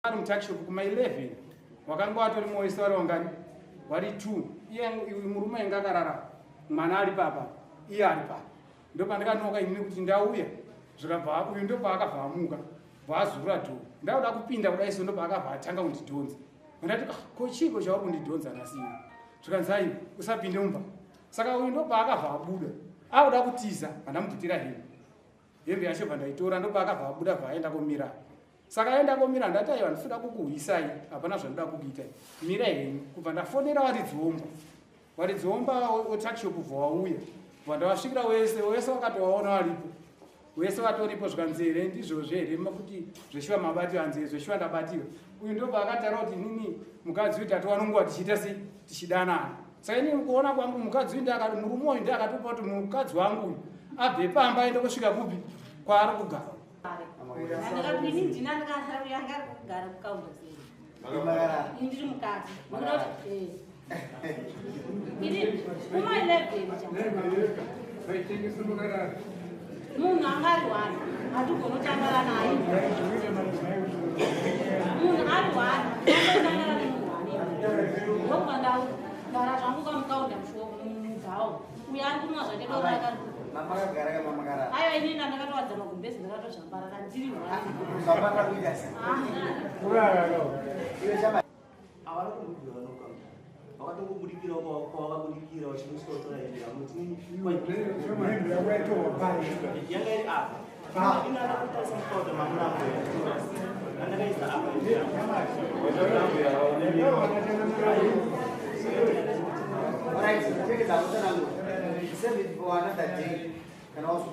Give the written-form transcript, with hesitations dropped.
Ari mutuckshop kuma 11 wakanga watorimo wese vari wangani wari 2. Iye uyu murume ainge akarara, mwana ari papa, iye ari papa. Ndopandikanoka inini kuti ndauya, zvikabva uyu ndopaakabva amuka, bva azvura dhoo. Ndakuda kupinda kudai so, ndopaakabva atanga kundidhonza. Ndati, "Ah, ko chiiko chauri kundidhonza nhasi iwe?" Zvikanzi, "Aiwa, usapinde mumba." Saka uyu ndopaakabva abuda akuda kutiza, vandamubvutira hembe. Hembe yacho bva ndaitora, ndopaakabva abuda, bva aenda komira. Saka aenda komira, ndati, "Aiwa, ndisida kukuhwisai, hapana zvandoda kukuitai, mirai henyu." Kubva ndafonera waridziomba, waridziomba wetuckshop, bva wauya, bva ndavasvikira wese wese, wakatovaona waripo wese watoripo. Zvikanzi, "Here, ndizvozvo here kuti zveshuwa mabatiwa?" Hanzi, "Zveshuwa ndabatiwa." Uyu ndobva akataura kuti, "Nini mukadzi uyu tatowa nonguva tichiita sei, tichidanana." Saka inini kuona kwangu, mukadzi uyu murume uyu ndiakatopa kuti mukadzi wangu uyu abve pamba aende kusvika kupi kwaari kugara. Ndakati ini ndina yanga ari kugara kukaunda sei? Ini ndiri mukadzi. Ndinoda kuti ini kuma 11 cha munhu anga ari one, hatigoni kutangara naye. Munhu ari one, angotangara nemunhu one. Ndobva ndagara zvangu kamukaunda mubhawo, uyo ari kunwa zvake doro aka. Mamakagara kamamakara? Aiwa, inini ndakatowadza magumbezi, ndakatozvambarara, ndiri one. Zvambarara kuita sei? Iwe chama. Havana kumbobvira vanokaunda, vakatongobudikira kwavakabudikira, vachinosvika kutora hembe yavo. Yanga iri apa, inana kutarisa mukauta mamurambo andakaisa apa hembe yavo. Alright, take it out. Save it for another day. Kana wasuka.